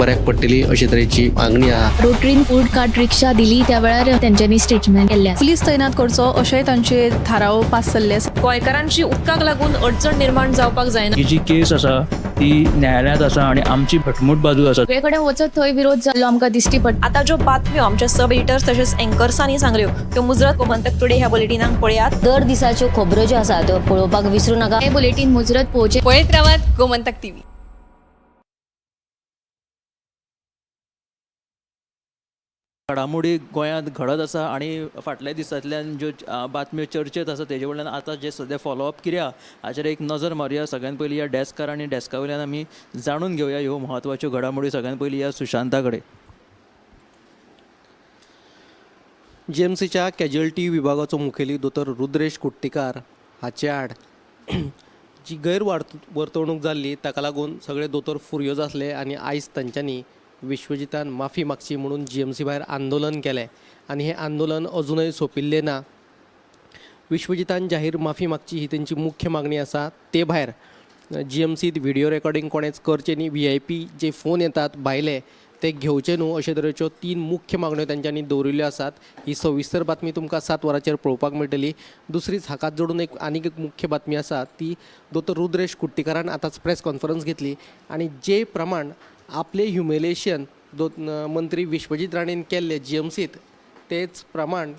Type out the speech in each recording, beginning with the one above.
बऱ्याक पडटली अशे तरेची मागणी आहा. रोटरीन फूड कार्ट रिक्षा दिली त्या वेळार तेंच्यांनी स्टेटमेंट केल्लें आसा. पुलीस तैनात करचो अशेंय तांचे थाराव पास जाल्ले आसा. गोंयकारांची उदकाक लागून अडचण निर्माण जावपाक जायना. ही जी केस आसा ती न्यायालयांत आसा आनी आमची घटमूट बाजू आसा. सगळे कडेन वचत थंय विरोध जाल्लो आमकां दिश्टी पडटा. आतां ज्यो बातम्यो आमच्या सब एडिटर्स तशेंच एंकर्सांनी सांगल्यो त्यो मुजरत गोमंतक टुडे ह्या बुलेटिनाक पळयात. दर दिसाच्यो खबरो ज्यो आसा त्यो पळोवपाक विसरू नाका. हें बुलेटीन मुजरत पळोवचें. पळयत रावात गोमंतक टीव्ही. घडामोडी गोंयांत घडत आसा आनी फाटल्या दिसांतल्यान ज्यो बातम्यो चर्चेत आसा तेजे वयल्यान आतां जे सद्या फॉलोअप कितें आहा हाचेर एक नजर मारुया. सगळ्यान पयलीं ह्या डेस्कार आनी डेस्का वयल्यान आमी जाणून घेवया ह्यो म्हत्वाच्यो घडामोडी. सगळ्यान पयलीं ह्या सुशांता कडेन. जीएमसीच्या कॅज्युअल्टी विभागाचो मुखेली दोतोर रुद्रेश कुट्टीकार हाचे आड जी गैरवर्तणूक जाल्ली ताका लागून सगळे दोतोर फुर्योज आसले आनी आयज तांच्यांनी विश्वजितान माफी मागची म्हणून जीएमसी भायर आंदोलन केलें आनी हें आंदोलन अजुनय सोंपिल्लें ना. विश्वजितान जाहीर माफी मागची ही तेंची मुख्य मागणी आसा. ते भायर जीएमसीत व्हिडियो रेकॉर्डिंग कोणेच करचें न्ही, व्हीआयपी जे फोन येतात भायले ते घेवचे न्हू अशे तरेच्यो 3 मुख्य मागण्यो तेंच्यांनी दवरिल्ल्यो आसात. ही सविस्तर बातमी तुमकां 7 वरांचेर पळोवपाक मेळटली. दुसरीच हाकाच जोडून एक आनीक एक मुख्य बातमी आसा ती दोतोर रुद्रेश कुट्टीकारान आतांच प्रेस कॉन्फरन्स घेतली आनी जे प्रमाण आपलें ह्युमिलेशन मंत्री विश्वजीत राणेन केल्लें जीएमसीत तेच प्रमाण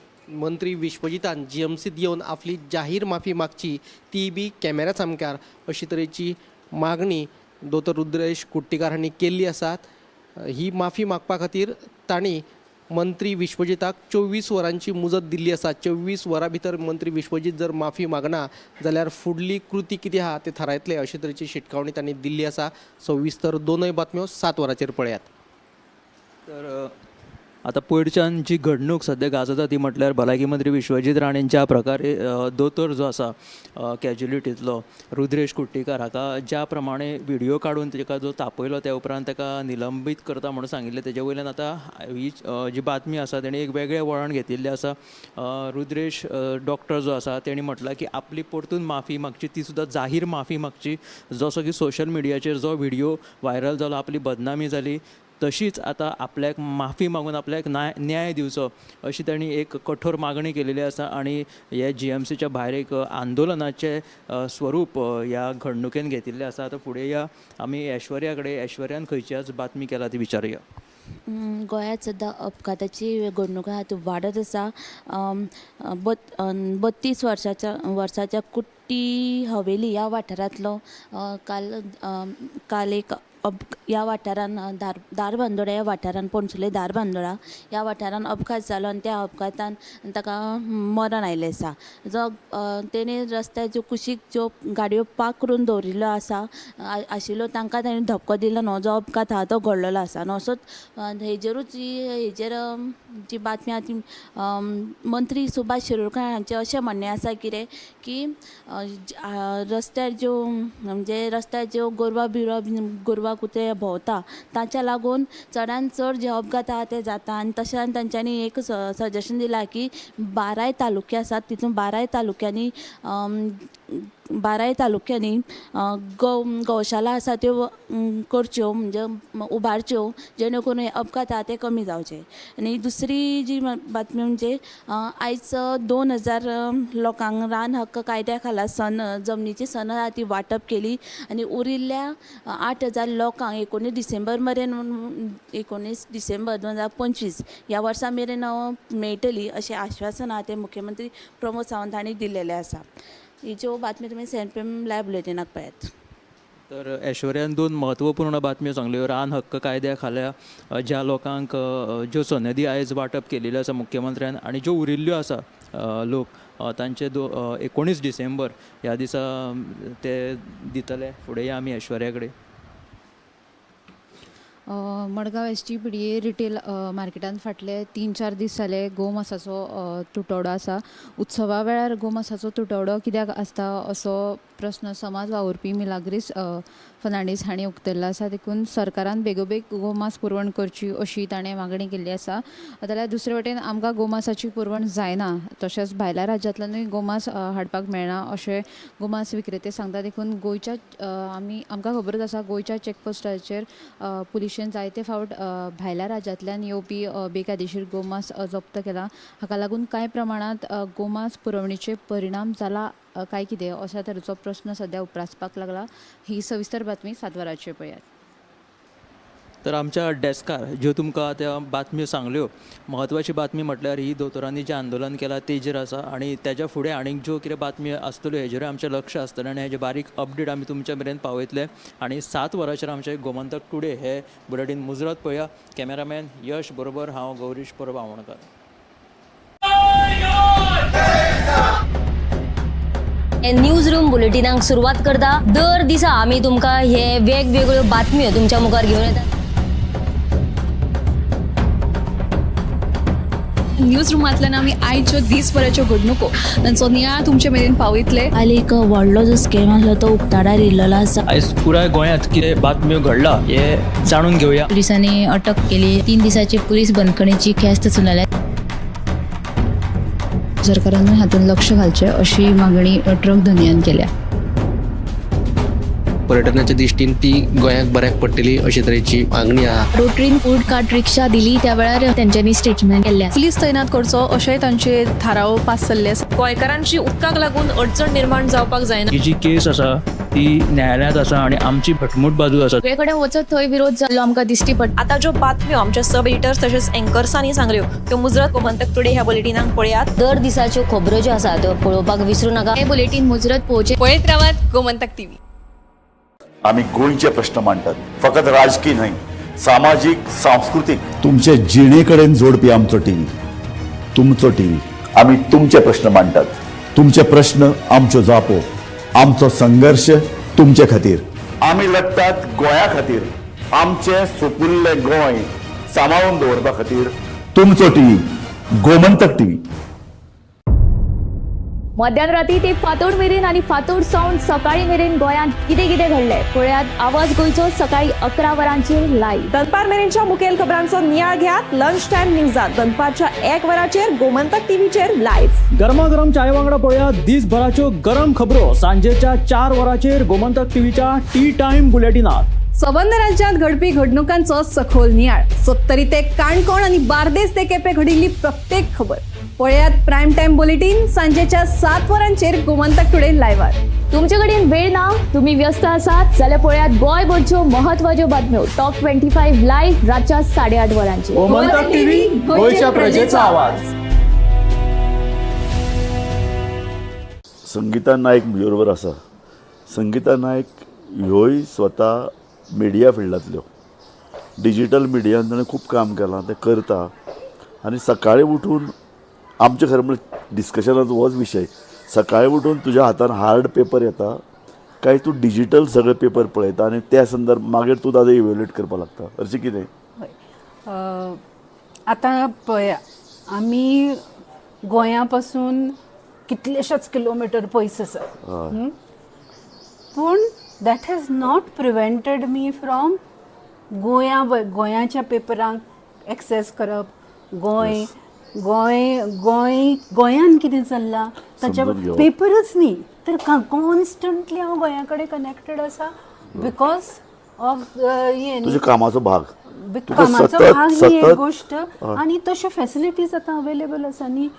मंत्री विश्वजितान जीएमसीत येवन आपली जाहीर माफी मागची ती बी कॅमेरा सामकार अशी तरेची मागणी दोतोर रुद्रेश कुट्टीकार हांणी केल्ली आसात. ही माफी मागपा खातीर तांणी मंत्री विश्वजिताक 24 वरांची मुजत दिल्ली आसा. 24 वरां भितर मंत्री विश्वजीत जर माफी मागना जाल्यार फुडली कृती कितें आहा ते थारायतले अशे तरेची शिटकावणी तांणी दिल्ली आसा. सविस्तर दोनय बातम्यो 7 वरांचेर पळयात. तर आतां पयरच्यान जी घडणूक सद्या गाजता ती म्हटल्यार भलायकी मंत्री विश्वजीत राणेन ज्या प्रकारे दोतोर जो आसा कॅज्युलिटींतलो रुद्रेश कुट्टीकार हाका ज्या प्रमाणे व्हिडियो काडून ताका जो तापयलो त्या उपरांत ताका निलंबीत करता म्हणून सांगिल्लें तेजे वयल्यान आतां ही जी बातमी आसा तेणी एक वेगळें वळण घेतिल्लें आसा. रुद्रेश डॉक्टर जो आसा तेणी म्हटलां की आपली परतून माफी मागची, ती सुद्दां जाहीर माफी मागची. जसो की सोशल मिडियाचेर जो व्हिडियो व्हायरल जालो आपली बदनामी जाली तशीच आतां आपल्याक माफी मागून आपल्याक न्याय दिवचो अशी तांणी एक कठोर मागणी केलेली आसा आनी हे जीएमसीच्या भायर एक आंदोलनाचें स्वरूप ह्या घडणुकेन घेतिल्लें आसा. आतां फुडें या आमी ऐश्वर्या कडेन. ऐश्वर्यान खंयची आज बातमी केला ती विचारुया. गोंयांत सद्दां अपघाताची घडणूक आहा ती वाडत आसा. 32 वर्साच्या कुट्टी हवेली ह्या वाठारांतलो काल एक ह्या वाठारान धारबांदोडा ह्या वाठारान पणसुले धारबांदोडा ह्या वाठारान अपघात जालो आनी त्या अपघातान ताका मरण आयिल्लें आसा. जो तेणे रस्त्याच्यो कुशीक ज्यो गाडयो पार्क करून दवरिल्ल्यो आसा आशिल्ल्यो तांकां तेणें धपको दिलो न्हू, जो अपघात आहा तो घडलेलो आसा. आनी असोच हेजेरूच हेजेर जी बातमी आहा ती मंत्री सुभाष शिरोडकर हांचें अशें म्हणणें आसा कितें की रस्त्यार ज्यो म्हणजे रस्त्यार ज्यो गोरवां बिरवां गोरवां कुत्रे भोंवता ताच्या लागून चडान चड जे अपघात आहा ते जाता. आनी तशें तांच्यांनी एक सजेशन दिलां की 12 तालुके आसात तितून 12 तालुक्यांनी 12 तालुक्यांनी गौशाला आसा त्यो करच्यो म्हणजे उबारच्यो जेणे करून हे अपघात आहा ते कमी जावचे. आनी दुसरी जी बातमी म्हणजे आयज 2000 लोकांक रान हक्क कायद्या खाला जमनीची सनद आहा ती वांटप केली आनी उरिल्ल्या 8000 लोकांक 19 डिसेंबर मेरेन 19 डिसेंबर 2025 ह्या वर्सा मेरेन मेळटली अशें आश्वासन आहा तें मुख्यमंत्री प्रमोद सावंत हांणी दिलेलें आसा. ही ज्यो बातमी तुमी 7 PM live बुलेटिनाक पळयात. तर ऐश्वर्यान 2 म्हत्वपूर्ण बातम्यो सांगल्यो. रान हक्क कायद्या खाला ज्या लोकांक ज्यो सनदी आयज वांटप केलेल्यो आसा मुख्यमंत्र्यान आनी ज्यो उरिल्ल्यो आसा लोक तांचे 19 डिसेंबर ह्या दिसा ते दितले. फुडें या आमी ऐश्वर्या कडेन. मडगांव SGPDA retail मार्केटान फाटले 3-4 दीस जाले गोमासाचो तुटवडो आसा. उत्सवा वेळार गोमासाचो तुटवडो कित्याक आसता असो प्रस्न समाज वावुरपी मिलाग्रीस फर्नांडीस हांणी उक्तयल्लो आसा. देखून सरकारान बेगोबेग गोमांस पुरवण करची अशी ताणें मागणी केल्ली आसा. जाल्यार दुसरे वटेन आमकां गोमांसाची पुरवण जायना, तशेंच भायल्या राज्यांतल्यानूय गोमांस हाडपाक मेळना अशें गोमांस विक्रेते सांगता. देखून गोंयच्या आमी आमकां खबरच आसा, गोंयच्या चॅकपोस्टाचेर पुलिशेन जायते फावट भायल्या राज्यांतल्यान येवपी बेकायदेशीर गोमांस जप्त केला. हाका लागून कांय प्रमाणांत गोमांस पुरवणेचेर परिणाम जाला काय कितें अशा तरेचो प्रस्न सद्या उप्रासपाक लागला. ही सविस्तर बातमी 7 वरांचेर पळयात. तर आमच्या डेस्कार ज्यो तुमकां त्या बातम्यो सांगल्यो, म्हत्वाची बातमी म्हटल्यार ही दोतोरांनी जें आंदोलन केलां तेजेर आसा आनी तेज्या फुडें आनीक ज्यो कितें बातम्यो आसतल्यो हेजेरूय आमचें लक्ष आसतलें आनी हेजे बारीक अपडेट आमी तुमच्या मेरेन पावयतले. आनी 7 वरांचेर आमचें गोमंतक टुडे हे बुलेटीन मुजरत पळया. कॅमेरामॅन यश बरोबर हांव गौरीश परब आमोणकर. न्यूज रूम बुलेटिनाक सुरवात करता. दर दिसा आमी तुमकां हे वेगवेगळ्यो बातम्यो तुमच्या मुखार घेवन येतात. न्यूज रुमांतल्यान आमी आयच्यो दीसभराच्यो घडणुको तांचो नियाळ तुमचे मेरेन पावयतले. काल एक व्हडलो जो स्कॅम आसलो तो उक्ताडार येयल्लो आसा. आयज पुराय गोंयांत कितें बातम्यो घडला हे जाणून घेवया. पुलिसांनी अटक केली. 3 दिसाची पुलीस बंदखणीची ख्यास्त सुनायल्या. सरकारानूय हातूंत लक्ष घालचें अशी मागणी ट्रक धनयान केल्या. पर्यटनाच्या दृश्टीन ती गोंयाक बऱ्याक पडटली अशे तरेची मागणी आहा. रोटरीन फूड कार्ट रिक्षा दिली त्या वेळार तेंच्यांनी स्टेटमेंट केल्लें आसा. पुलीस तैनात करचो अशेंय तांचे थाराव पास जाल्ले आसा. गोंयकारांची उदकाक लागून अडचण निर्माण जावपाक जायना. ही जी केस आसा ती न्यायालयांत आसा आनी आमची घटमूट बाजू आसा. सगळे कडेन वचत थंय विरोध जाल्लो आमकां दिश्टी पडटा. आतां ज्यो बातम्यो आमच्या सब एडिटर्स तशेंच एंकर्सांनी सांगल्यो त्यो मुजरत गोमंतक टुडे ह्या बुलेटिनाक पळयात. दर दिसाच्यो खबरो ज्यो आसा त्यो पळोवपाक विसरू नाका. हे बुलेटीन मुजरत पळोवचें. पळयत रावात गोमंतक टीव्ही. आमी गोंयचे प्रश्न मांडटात, फकत राजकी न्हय, सामाजीक, सांस्कृतीक, तुमचे जिणे कडेन जोडपी आमचो टीव्ही, तुमचो टीव्ही. आमी तुमचे प्रश्न मांडटात, तुमचे प्रश्न आमच्यो जापो, आमचो संघर्श तुमचे खातीर. आमी लडटात गोंया खातीर, आमचें सुपुल्लें गोंय सांबाळून दवरपा खातीर. तुमचो टीव्ही, गोमंतक टीव्ही. मध्यान राती ते फांतोड मेरेन आनी फांतोड सावन सकाळी मेरेन गोंयांत कितें कितें घडलें पळयात आवाज गोंयचो सकाळी 11 वरांचेर लायव्ह. दनपार मेरेनच्या मुखेल खबरांचो नियाळ घेयात लंच टायम न्यूजात दनपारच्या 1 वराचेर गोमंतक टीव्हीचेर लायव्ह. गरमागरम चाय वांगडा पळया दिसभराच्यो गरम खबरो सांजेच्या 4 वरांचेर गोमंतक टीव्हीच्या टी टायम बुलेटिनात. सबंद राज्यांत घडपी घडणुकांचो सखोल नियाळ, सत्तरी ते काणकोण आनी बार्देस ते केपें घडिल्ली प्रत्येक खबर पळयात प्रायम टायम बुलेटीन सांजेच्या 7 वरांचेर गोमंतक टुडे लायव्हार. तुमचे कडेन वेळ ना, तुम्ही व्यस्त आसात जाल्यार पळयात गोंयभरच्यो महत्वाच्यो बातम्यो टॉप 25 लायव्ह रातच्या 8:30 वरांचेर. गोमंतक टीव्ही, गोंयच्या प्रजेचा आवाज. संगीता नायक म्हजे बरोबर आसा. संगीता नायक ह्योय स्वता मिडिया फिल्डांतल्यो, डिजीटल मिडियान ताणें खूब काम केलां, तें करता. आनी सकाळीं उठून आमचें खरें म्हणल्यार डिस्कशनाचो होच विशय, सकाळीं उठून तुज्या हातान हार्ड पेपर येता काय तूं डिजीटल सगळे पेपर पळयता आनी त्या संदर्भ मागीर तूं ताजो इवेल्युएट करपाक लागता, अशें कितें? आतां पळया, आमी गोंया पासून कितलेशेच किलोमिटर पयस आसा, पूण that has not prevented me from गोंया गोंयाच्या पेपरांक एक्सेस करप, गोंय गोंय गोंय गोंयान कितें चल्लां ताच्या समजून घेवप. पेपरच न्ही तर कॉन्स्टंटली हांव गोंया कडेन कनेक्टेड आसा because of हें तुज्या कामाचो भाग, तुका कामाचो सतत भाग ही एक सतत गोश्ट आनी तश्यो फॅसिलिटीज आतां अवेलेबल आसा न्ही,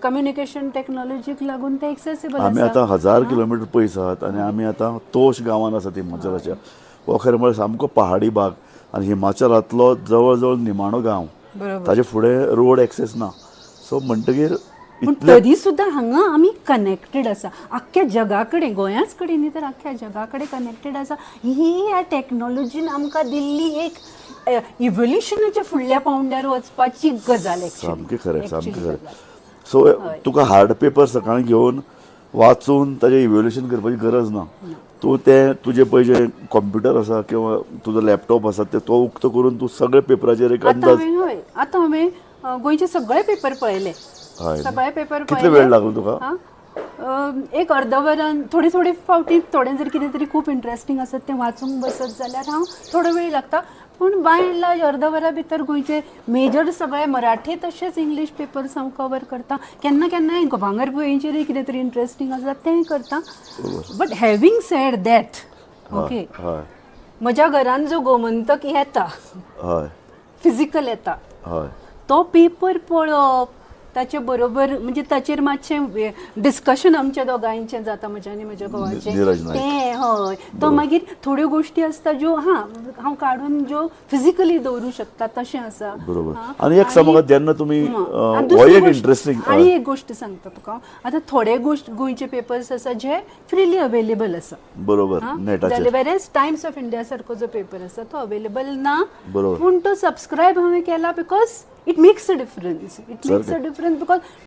कम्युनिकेशन टॅक्नॉलॉजीक लागून ते एक्सेसिबल आमी आसा. आतां 1000 किलोमिटर पयस आहात आनी आमी आतां तोश गांवांत आसात हिमाचलाच्या. हो खरें म्हळ्यार सामको पहाडी भाग आनी हिमाचलांतलो जवळ जवळ निमाणो गांव, ताजे फुडें रोड एक्सेस ना. सो म्हणटगीर पूण इतले तरी सुद्दां हांगा आमी कनेक्टेड आसा आख्ख्या जगा कडेन, गोंयाच कडेन न्ही तर आख्ख्या जगा कडेन कनेक्टेड आसा. ही ह्या टॅक्नॉलॉजीन आमकां दिल्ली एक इवोल्युशनाच्या फुडल्या पावंड्यार वचपाची गजाल actually. सामकें खरें, सामकें Actually खरें. गजाल. सो तुका हार्ड पेपर सकाळीं घेवन वाचून ताजें इव्हेल्युएशन करपाची गरज ना. तूं तें तुजें पळय जें कॉम्प्युटर आसा किंवा तुजो लॅपटॉप आसा ते तो उक्तो करून तूं सगळे पेपराचेर एक आतां अंदाज. हांवें हय, आतां हांवें गोंयचे सगळे पेपर पळयले. हय. सगळे पेपर कितलो पळयले. वेळ लागलो तुका? आं? एक अर्द वरान थोडे थोडे फावटी थोडें जर कितें तरी खूब इंट्रस्टींग आसत तें वाचूंक बसत जाल्यार हांव थोडो वेळ लागता, पूण बाय एंड लार्ज अर्द वरा भितर गोंयचे मेजर सगळे मराठी तशेंच इंग्लीश पेपर्स हांव कवर करता. केन्ना केन्नाय भांगरभुंयेचेरूय कितें तरी इंट्रस्टींग आसा तेंय करता. But having said that, okay, म्हज्या घरान जो गोमंतक येता, फिजिकल येता, तो पेपर पळोवप, ताचे बरोबर म्हणजे ताचेर मातशें डिस्कशन आमच्या दोगांयचें जाता, म्हज्या आनी म्हज्या घोवाचें. निरज नायक. तें हय, तो मागीर थोड्यो गोश्टी आसता ज्यो हां हांव काडून ज्यो फिजिकली दवरूं शकता तशें आसा. आनी एक सांग म्हाका, जेन्ना तुमी आनी हो दुसरी एक गोश्ट- इंट्रस्टींग आनी एक गोश्ट सांगता तुका हांव. आतां थोडे गोश्ट गोंयचे पेपर्स आसा जे फ्रिली अवेलेबल आसा, नेटाचेर. वेरेज टायम्स ऑफ इंडिया सारको जो पेपर आसा तो अवेलेबल ना, पूण तो सबस्क्रायब हांवें केला because it makes a difference, it makes a difference because